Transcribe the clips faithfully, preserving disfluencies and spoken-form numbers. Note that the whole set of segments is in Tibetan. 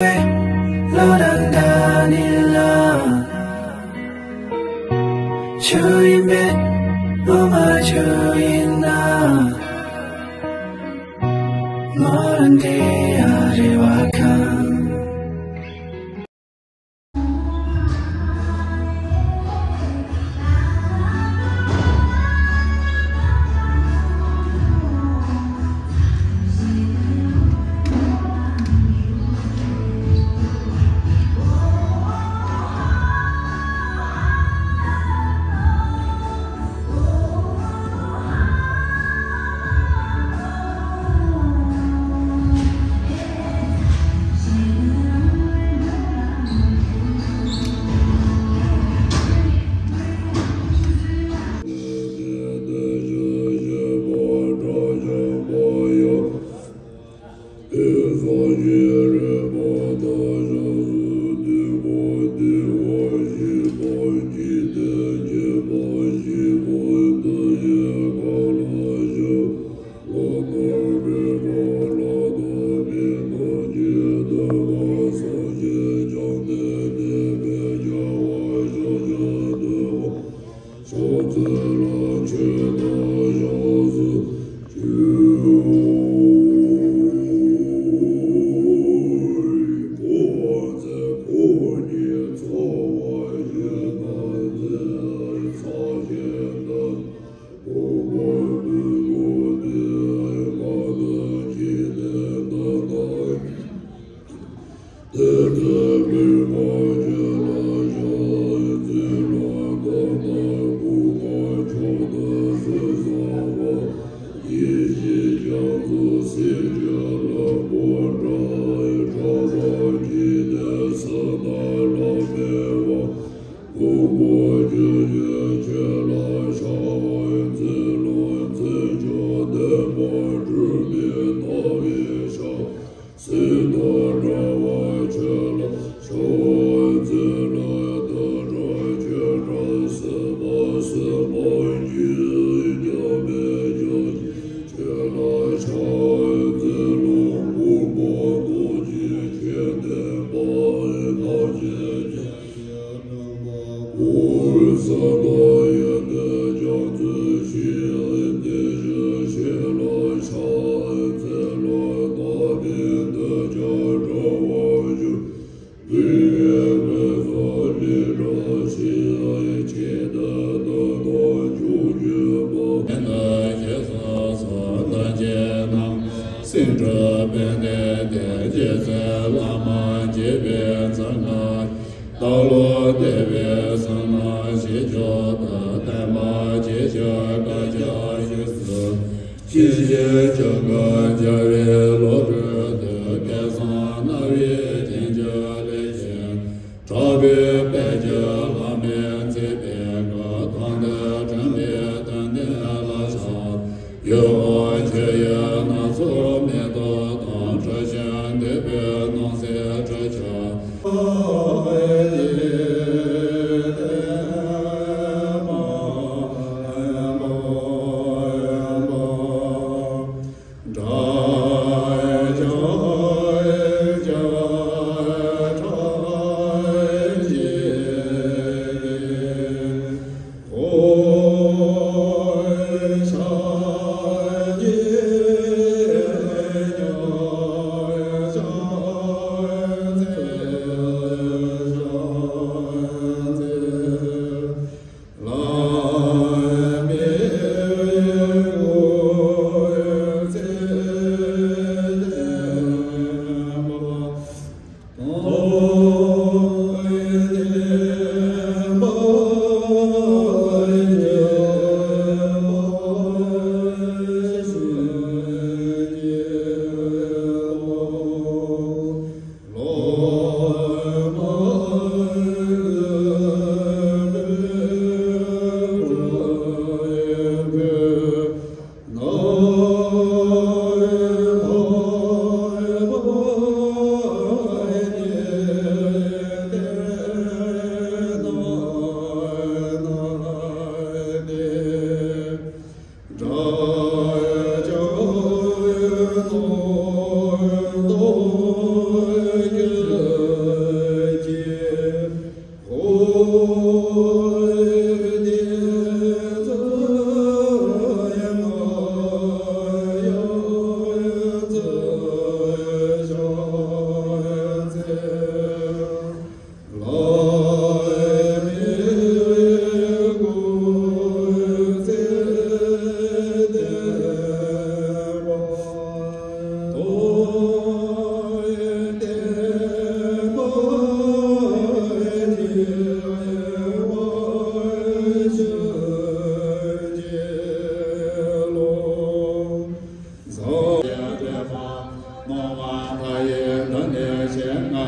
བློ་དང་འདྲ་ནི་ལ། ཆུ་ཡིན་པས་ངོ་མ་ཆུ་ཡིན་ན། མོ་རང་དེ་ཡ་རེ་བ་ཁང་། གྲགས་པའི་དཔལ་གྱི་ལྷ་མོས་མཛད་པའི་བཀའ་ཐང་འདི་དྲན་པའི་དོན་ལྡན་ལ་ཕྱག། ཡུལ་དབང་ཆོས་དབྱིངས་སྣ་ཚོགས་མེ་ཏོག་དང་། ཁྲོ་ཆེན་འདུས་པའི་སྣང་སྲིད་སྤྲོས་བཅས།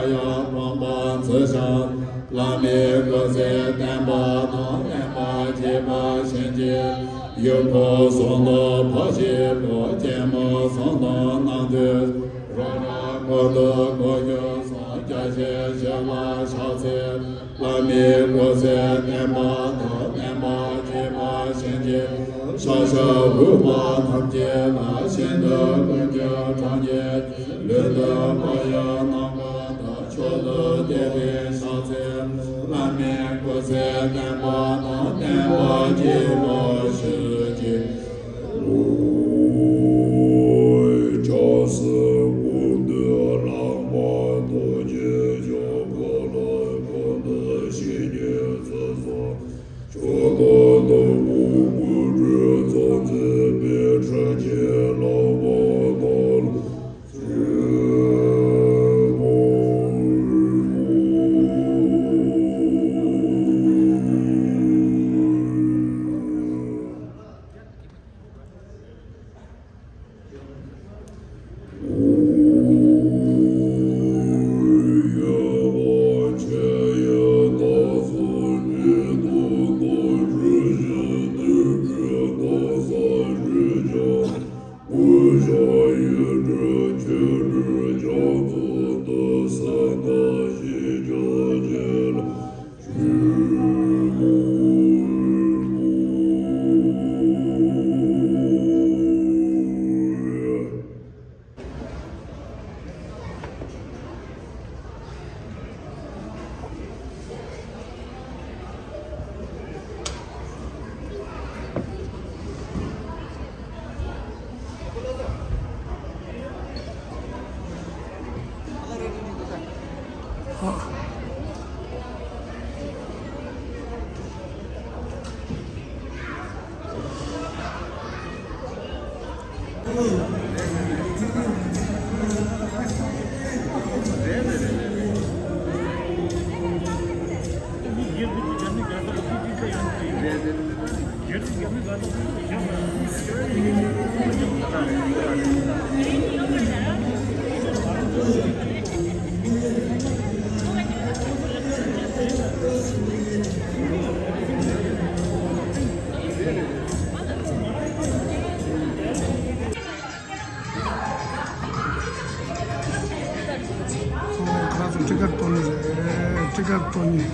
ཡང་སྤངས་པ་འཛིན་བྱ། བླ་མའི་སྐུ་ཚེ་བརྟན་པ་དང་བརྟན་པ་བརྗིད་པ་བྱིན་གྱིས། ཡུལ་འཁོར་གསུམ་དུ་འཕགས་བཞིའི་བུ། སྐྱེད་མོས་གསུམ་དང་རྣམ་འདུས། རོ་རབ་འཁོར་དུ་འཁོར་སྒྱུར་གསུམ། རྒྱ་ཆེན་བཞི་ལ་ཕྱག་འཚལ། བླ་མའི་སྐུ་ཚེ་བརྟན་པ་དང་བརྟན་པ་བརྗིད་པ་བྱིན་གྱིས། ཤཱཀྱ་འུ་མ་ཐམས་ཅད་ལ། ཤིན་ཏུ་ཀུན་ཁྱབ་སངས་རྒྱས་ཀྱི། ལུས་དང་བག་ཡོད་རྣམ་པར་དག། མཆོག་ཏུ་གཏད་དེ་ཕྱག་འཚལ། བླ་མའི་སྐུ་ཚེ་བརྟན་པ་དང་། བརྟན་པ་བརྗིད་པ་བྱིན་གྱིས། ཕྱག་འཚལ་ཀུན་འདུས་ལྷ་མོ་རྡོ་རྗེ་འཆང་། འཁོར་ལོ་ཀུན་ཏུ་བཞེངས་ནས་སྲིད་གསུམ། མཆོག་དང་ཐུན་མོང་དངོས་གྲུབ་ཚང་མཛད་པའི། ཁྲི་ཆེན་ལྷ་མོ་ནང་ལ་ཆེན་མོ། ཁོ་རང་ཚོ་ཊི་ཀེ་ཊི་སྟོན་ནི་རེད། ཊི་ཀེ་ཊི་སྟོན་ནི།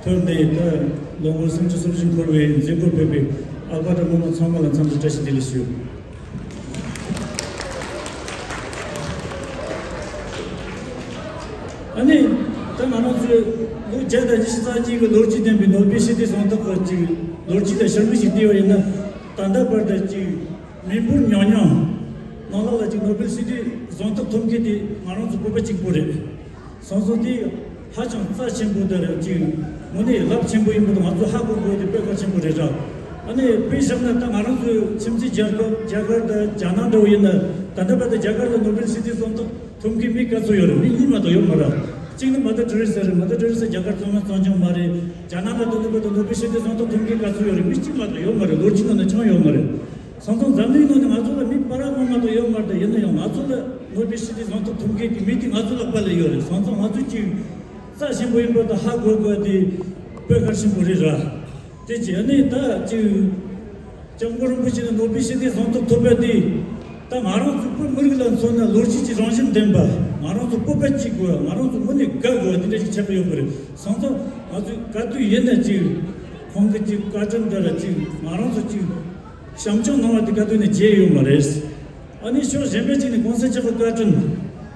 ཐོན་ཏེ་ད་ལོ་ངོ་སུམ་ཅུ་སོ་བཞི་འཁོར་བའི་མཛད་སྒོར་ཕེབས་པའི་ཨ་ཕ་དང་རྨོ་མོ་ཚང་མ་ལ་འཚམས་འདྲི་བཀྲ་ཤིས་བདེ་ལེགས་ཞུ། ཨ་ནི་ད་ང་རང་ཚོས་ལོ་བརྒྱ་དང་ཉི་ཤུ་རྩ་གཅིག་གི་ལོ་རྒྱུས་ལྡན་པའི་ནོ་བེལ་ཞི་བདེའི་གཟེངས་རྟགས་ཀྱི་ལོ་རྒྱུས་ལ་ཞིབ་འཇུག་ཞིག་བལྟས་པ་ཡིན་ན། ད་ལྟ་བར་དུ་ཅིག་མི་འབོར་ཉུང་ཉུང་ནང་ལོགས་ལ་ཅིག་ནོ་བེལ་ཞི་བདེའི་གཟེངས་རྟགས་ཐོབ་མཁན་དེ་ང་རང་ཚོ་བོད་པ་གཅིག་པོ་རེད། སོང་ཙང་དེ་ཧ་ཅང་རྩ་ཆེན་པོ་དང་ཅིག་དངོས་གནས་རླབས་ཆེན་པོ་ཡིན་པ་དང་ང་ཚོ་ཧ་གོ་དགོས་དེ་དཔེ་གལ་ཆེན་པོ་རེད་ཤག་ཨ་ནི་དཔེ་བཞག་ན་ད་ང་རང་ཚོའི་ཁྱིམ་མཚེས་རྒྱ་གར་རྒྱ་གར་དང་རྒྱ་ནག་འདྲ་བོ་ཡིན་ན། ད་ལྟ་བར་དུ་རྒྱ་གར་ལ་ནོ་བེལ་ཞི་བདེའི་གཟེངས་རྟགས་ཐོབ་མཁན་མི་ག་ཚོད་ཡོད་རེད། མི་གཉིས་མ་གཏོགས་ཡོད་མ་རེད། གཅིག་ནི་མ་དར་ཏེ་རེ་ས་རེད། མ་དར་ཏེ་རེ་ས་རྒྱ་གར་གཙང་མ་གཙང་རྐྱང་མ་རེད། རྒྱ་ནག་ལ་ད་ལྟ་བར་དུ་ནོ་བེལ་ཞི་བདེའི་གཟེངས་རྟགས་ཐོབ་མཁན་ག་ཚོད་ཡོད་རེད། མི་གཅིག་མ་གཏོགས་ཡོད་མ་རེད། ལོ་རྒྱུས་ནང་ན་ཅང་ཡོད་མ་རེད། སོང་ཙང་འཛམ་གླིང་ནང་ནས་ང་ཚོ་ལ་མི་པ་ར་གང་མ་གཏོགས་ཡོད་མ་རེད། ཡིན་ན་ཡང་ང་ཚོ་ལ་ནོ་བེལ་ཞི་བདེའི་གཟེངས་རྟགས་ཐོབ་མཁན་གྱི་མི་དེ་ང་ཚོ་ལག་པ་ལ་ཡོད་རེད། སོང་ཙང་ང་ཚོ་ཅིག་རྩ་ཆེན་པོ་ཡིན་པ་དང་ཧ་གོ་དགོས་དེ་དཔེ་གལ་ཆེན་པོ་རེད་ར། དེ་རྗེས་ནས་ད་ཅིག་སྐྱབས་མགོན་རིན་པོ་ཆེ་ནས་ནོ་བེལ་ཞི་བདེའི་གཟེངས་རྟགས་ཐོབ་པ་དེ་ད་ང་རང་ཚོ་བོད་མི་རིགས་ལ་མཚོན་ན་ལོ་རྒྱུས་ཀྱི་རང་བཞིན་ལྡན་པ། ང་རང་ཚོ་སྤོབས་པ་སྐྱེ་དགོས། ང་རང་ཚོ་དངོས་གནས་དགའ་དགོས། དེ་འདྲ་ཞིག་ཆགས་ཀྱི་ཡོད་པ་རེད། སོང་ཙང་ང་ཚོས་ག་དུས་ཡིན་ན་ཅིག་ཁོང་གི་ཅིག་བཀའ་དྲིན་འདི་ལ་ཅིག་ང་རང་ཚོ་ཅིག་བྱམས་སྐྱོང་གནང་བ་དེ་ག་དུས་ནས་བརྗེད་ཡོད་མ་རེད། ཨ་ནི་ཕྱོགས་གཞན་པ་ཅིག་ནས་གོང་ས་མཆོག་གི་བཀའ་དྲིན།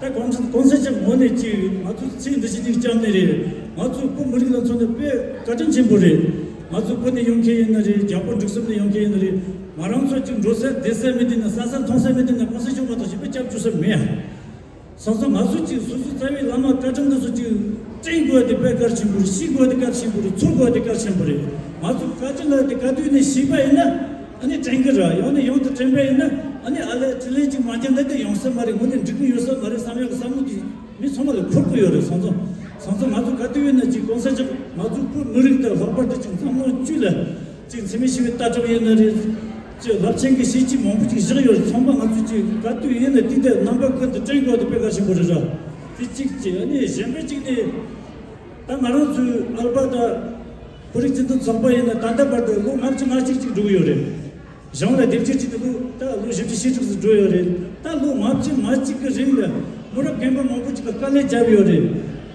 ད་གོང་ས་གོང་ས་མཆོག་ངོས་ནས་ཅིག་ང་ཚོ་ཚིག་འདི་ཞིག་ཅིག་བཅངས་ནས་རེད། ང་ཚོ་བོད་མི་རིགས་ལ་མཚོན་ན་དཔེ་བཀའ་དྲིན་ཆེན་པོ་རེད། ང་ཚོ་བོད་ནས་ཡོང་མཁན་ཡིན་ན་རེད། རྒྱ་བོད་འབྲུག་གསུམ་ནས་ཡོང་མཁན་ཡིན་ན་རེད། ང་རང་ཚོ་ཅིག་འགྲོ་ས་བསྡད་ས་མི་དེ་ན་ཟ་ས་འཐུང་ས་མི་དེ་ན་གོང་ས་མཆོག་མ་གཏོགས་གཞན་པ་སྐྱབས་བཅོལ་ས་མེད་ཨ། སོང་ཙང་ང་ཚོ་ཅིག་སོ་སོའི་རྩ་བའི་བླ་མ་བཀའ་དྲིན་འདི་ཚོ་ཅིག་དྲན་དགོས་དེ་དཔེ་གལ་ཆེན་པོ་རེད། ཤེས་དགོས་དེ་གལ་ཆེན་པོ་རེད། ཚོར་དགོས་དེ་གལ་ཆེན་པོ་རེད། ང་ཚོ་བཀའ་དྲིན་ལ་དེ་ག་དུས་ནས་ཤེས་པ་ཡིན་ན་ཨ་ནི་དྲན་གི་ར། ཡང་ནས་ཡང་དུ་དྲན་པ་ཡིན་ན་ཨ་ནི་ཨ་ལས་དྲིན་ལན་ཅིག་མ་འཇལ་ན་དེ་ཡོང་ས་མ་རེད། དངོས་གནས་འགྲིག་གི་ཡོད་ས་མ་རེད་བསམ་ཡག་གི་བསམ་བློ་དེ་མི་ཚང་མ་ལ་འཁོར་གི་ཡོད་རེད། སོང་ཙང་སོང་ཙང་ང་ཚོ་ག་དུས་ཡིན་ན་ཅིག་གོང་ས་མཆོག་ང་ཚོ་བོད་མི་རིགས་དང་ལྷག་པར་དུ་ཅིག་འཛམ་གླིང་སྤྱི་ལ། ཅིག་འཚེ་མེད་ཞི་བའི་ལྟ་གྲུབ་ཡིན་ན་རེད། ཅིག་རླབས་ཆེན་གྱི་གཞི་ཅིག་མང་པོ་ཅིག་བཞག་ཡོད་རེད། ཚང་མ་ང་ཚོས་ཅིག་ག་དུས་ཡིན་ན་དེ་ལྟར་རྣམ་པ་ཀུན་ཏུ་དྲན་དགོས་དེ་དཔེ་གལ་ཆེན་པོ་རེད་ར། དེ་གཅིག་བྱས། ཨ་ནི་གཞན་པ་གཅིག་ནི། ད་ང་རང་ཚོའི་ཨལ་པ་དང་བོད་རིགས་སྤྱི་མཐུན་ཚོགས་པ་ཡིན་ན་ད་ལྟ་བར་དུ་ལོ་ལྔ་བཅུ་ང་གཅིག་ཅིག་འགྲོ་གི་ཡོད་རེད། གཞུང་ལ་སྡེབ་སྦྱོར་བྱས་ཏེ་ལོ་ད་ལོ་བཞི་བཅུ་ཞེ་དྲུག་ཙམ་འགྲོ་ཡོད་རེད། ད་ལོ་ལྔ་བཅུ་ང་གཅིག་གི་རིང་ལ་མི་རབས་རྒན་པ་མང་པོ་ཅིག་གིས་དཀའ་ལས་བརྒྱབ་ཡོད་རེད།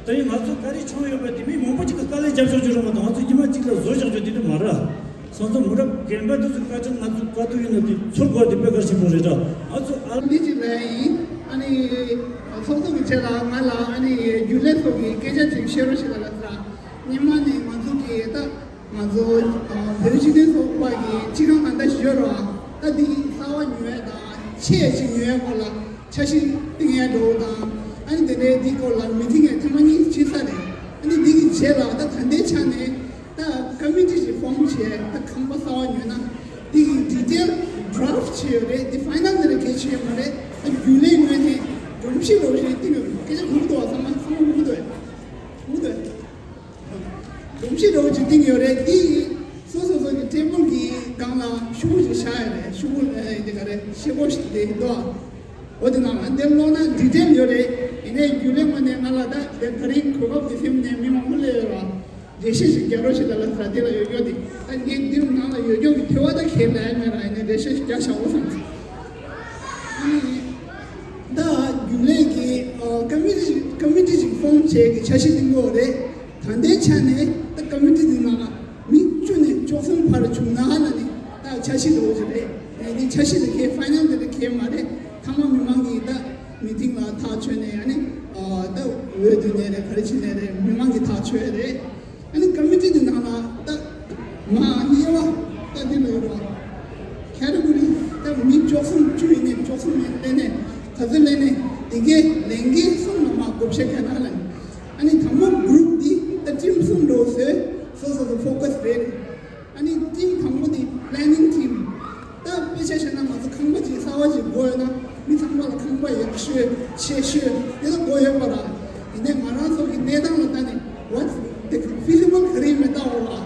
དེ་ཡིན་ང་ཚོ་ག་རེ་བྱུང་ཡོད་པ་དེ་མི་མང་པོ་ཅིག་གིས་དཀའ་ལས་བརྒྱབ་ཆོག་རྒྱུ་རེད་མ་གཏོགས་ང་ཚོ་ཉི་མ་གཅིག་ལ་བཟོ་བཞག་རྒྱུ་དེ་འདྲ་མ་རེད། སོང་ཙང་མི་རབས་རྒན་པ་དེ་ཚོའི་བཀའ་དྲིན་ང་ཚོ་ག་དུས་ཡིན་ན་དེ་ཚོར་དགོས་དེ་དཔེ་གལ་ཆེན་པོ་རེད་ད། ང་ཚོ་ཨ་འདི་ཅིག་ལས་ཡིན། ཨ་ནི་ཚོགས་གཙོ་གི་ཆེད་ལ་ང་ལ་ཨ་ནི་རྒྱུན་ལས་ཚོ་གི་སྐད་ཆ་ཅིག་བཤད་རོགས་བྱེད་ལ་ལབ་ཟེར། སྔོན་མ་ནས་ང་ཚོ་གི་ད་ང་ཚོ་བོད་སྤྱི་མཐུན་ཚོགས་པ་གི་སྤྱི་ཁང་གང་ལྟར་ཞིག་ཡོད་རེད་བ། ད་འདི་གསར་བ་ཉོ་ཡ་དང་ཆེ་ཞིག་ཉོ་ཡ་སྐོར་ལ་འཆར་གཞི་བཏིང་ཡ་འགྲོ་དང་། ཨ་ནི་དེ་ནས་འདི་སྐོར་ལ་མི་ཊིང་ཡང་ཐེངས་མ་གཉིས་བྱས་ཚར་རེད། ཨ་ནི་འདི་གི་རྗེས་ལ་ད་ད་ལྟའི་ཆ་ནས་ད་ཀ་མི་ཊི་ཞིག་ཕོམ་བྱས། ད་ཁང་པ་གསར་བ་ཉོས་ན་འདི་གི་ཌི་ཊེལ་ཌ་རབ་བྱས་ཡོད་རེད། འདི་ཕའི་ནལ་དེ་རེད། གལ་ཆེ་ཡོད་མ་རེད། ད་རྒྱུན་ལས་ངོས་ནས་སྒྲོམ་གཞི་རོགས་ཞེས་བཏིང་ཡོད་རེད། སྐད་ཆ་གོ་གི་འདུག་བ། ཚང་མ་ཚང་མ་གོ་གི་འདུག་གོ་གི་འདུག་སྒྲོམ་གཞི་རོགས་ཅིག་བཏིང་ཡོད་རེད། འདི་སོ་སོ་སོ་གི་ཊེ་བལ་གི་སྒང་ལ་ཤོག་བུ་ཅིག་བཞག་ཡོད་རེད། ཤོག་བུ་ཨེ་དེ་ག་རེ་ཤེལ་སྒོ་ཞིག་དེ་འདུག་འོ་དེ་ནང་ལ་འདིར་ཀློག་ན་ཌི་ཊེལ་ཡོད་རེད། ཡིན་ནའི་རྒྱུན་ལས་ངོས་ནས་ང་ལ་ད་དེ་ད་རིང་གོ་སྐབས་དེ་ཐོན་ནས་མི་མང་པོ་སླེབས་ཡོད་རེད་བ། འགྲེལ་བཤད་ཞིག་རྒྱག་རོགས་ཞེས་ལབ་ལ་ད་དེ་ལ་ཡོད་རྒྱུ་དེ་ད་ངས་འདིར་ནང་ལ་ཡོད་རྒྱུ་གི་དེ་བ་ད་ཁས་ལེན་མེད་ར། ཡིན་ནའི་འགྲེལ་བཤད་ཞིག་རྒྱག་བྱའོ་བསམ་སོང་། ཨ་ནི་ད་རྒྱུན་ལས་ཀྱི་ཨ་ཀ་མི་ཊི་ཀ་མི་ཊི་ཞིག་ཕོམ་བྱེད་ཀྱི་འཆར་གཞི་འདི་འགོ་རེད། ད་ལྟའི་ཆ་ནས་ད་ཀ་མི་ཊི་འདི་ནང་ལ་མི་བཅུ་ནས་བཅུ་གསུམ་བར་བྱུང་ན་ལ་ནི་ད་འཆར་གཞི་འདྲ་བོ་ཞིག་རེད། ཨ་ནི་འཆར་གཞི་འདི་ཁའི་ཕའི་ནལ་འདི་རེད། ཁའི་མ་རེད། ཚང་མ་མི་མང་གིས་ད་མི་ཊིང་ལ་ཐག་ཆོད་ནས། ཨ་ནི་ཨ་ད་འོས་བསྡུ་ནས་རེད། ག་རེ་བྱས་ནས་རེད། མི་མང་གིས་ཐག་ཆོད་རེད། ཨ་ནི་ཀ་མི་ཊི་འདི་ནང་ལ་ད་མ་དབྱེ་བ་ད་འདི་ལ་ཡོད་རེད། ཁེ་ཊི་གོ་རི་ད་མི་བཅུ་གསུམ་བཅུ་ཡིན་ནའི་བཅུ་གསུམ་ཡིན་ལེན་ནས་ག་ཚོད་ལེན་ནས་དེ་གའི་ལས་འགན་གསུམ་ལ་མ་བགོ་བཤའ་བྱས་ན་ལ། ཨ་ནི་དང་པོ་གུ་རུབ་འདི་ད་ཊིམ་གསུམ་འགྲོ་བཟོས། སོ་སོ་སོ་ཕོ་ཀ་སི་རེད། ཨ་ནི་ཊིམ་དང་པོ་དེ་པི་ལེ་ནིང་ཊིམ། ད་དཔེ་ཆ་བཞག་ན་ང་ཚོ་ཁང་པ་ཅིག་གསར་བ་ཅིག་དགོས་ཡོད་ན་མི་ཚང་མ་ལ་ཁང་པ་ཡག་ཤོས་ཆེ་ཤོས་དེ་ལ་དགོས་ཡོད་པ་ར། ཡིན་ནའི་ང་རང་ཚོ་གི་གནས་སྟངས་ལ་ལྟ་ནས་what's the feasible ག་རེ་ཡིན་མིན་ལྟ་འོ་ར།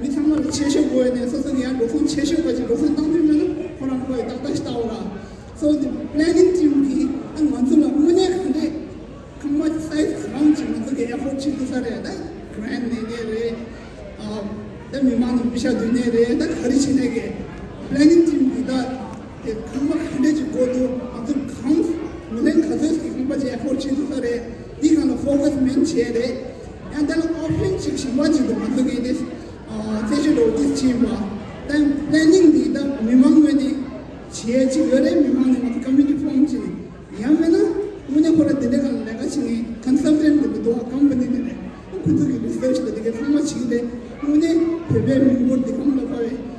མི་ཚང་མ་ལ་ཆེ་ཤོས་དགོས་ཡོད་ནའི་སོ་སོ་གི་ཡང་འགྲོ་སོང་ཆེ་ཤོས་པ་ཅིག་འགྲོ་སོང་བཏང་ཐུབ་མེད་ན་ཁོ་རང་ཁོ་ཡི་ཏག་ཏག་ཞིག་ལྟ་འོ་ར། སོ་དེ་པི་ལེ་ནིང་ཊིམ་གིས་ད་ང་ཚོ་ལ་དངོས་གནས་ག་འདྲས་ཁང་པ་སའི་ཛི་གང་ཅིག་ང་ཚོ་གི་ཨེ་ཕོར་ཌི་བྱེད་ཐུབ་ས་རེད། ད་གྷི་རེན་ཊི་ལེན་ནས་རེད། ཨ་ད་མི་མང་ནས་པེ་ཤ་བསྡུས་ནས་རེད། ད་ག་རེ་བྱས་ནས་གི་པི་ལེ་ནིང་ཊིམ་གིས་ད་དེ་ཁང་པ་ག་འདྲས་ཅིག་དགོས་འདུག་ང་ཚོ་གང་མི་ལེན་ག་ཚོད་ཀྱི་ཁང་པ་ཅིག་ཨེ་ཕོར་ཌི་བྱེད་ཐུབ་ས་རེད། འདི་སྒང་ལ་ཕོ་ཀ་སི་མེན་བྱས་རེད། ཡང་དེ་ལ་ཨོ་པ་ཤན་ ཞིག་ཞིག་མ་ཅིག་ཏུ་མ་འདུག་ངེས་ཏེ། ཨ་རྩེད་ཆོས་འགྲོ་ཏེ་ཕྱིན་པ། ད་པི་ལེ་ནིང་འདི་ད་མི་མང་ངོས་ནས་བྱེད་ཅིག་ཡོད་རེད། མི་མང་ནས་ང་ཚོ་ཀོ་མི་ཊི་ཕོམ་བྱས། ཡང་མིན་ན་དངོས་གནས་ཁོ་རང་དེ་འདྲ་གང་ལས་ཀ་བྱེད་མཁན་ཀོན་སལ་ཊན་འདི་མི་འདུག་ཨ་ཀམ་པ་ནི་འདི་ནས་ཁོ་ཚོ་གི་རི་སར་ཆི་ལ་དེ་གའི་ཚང་མ་བྱེད་ཀྱི་རེད། དངོས་གནས་བོད་པའི་མི་འབོར་འདི་གང་ལ་ཕ་བས།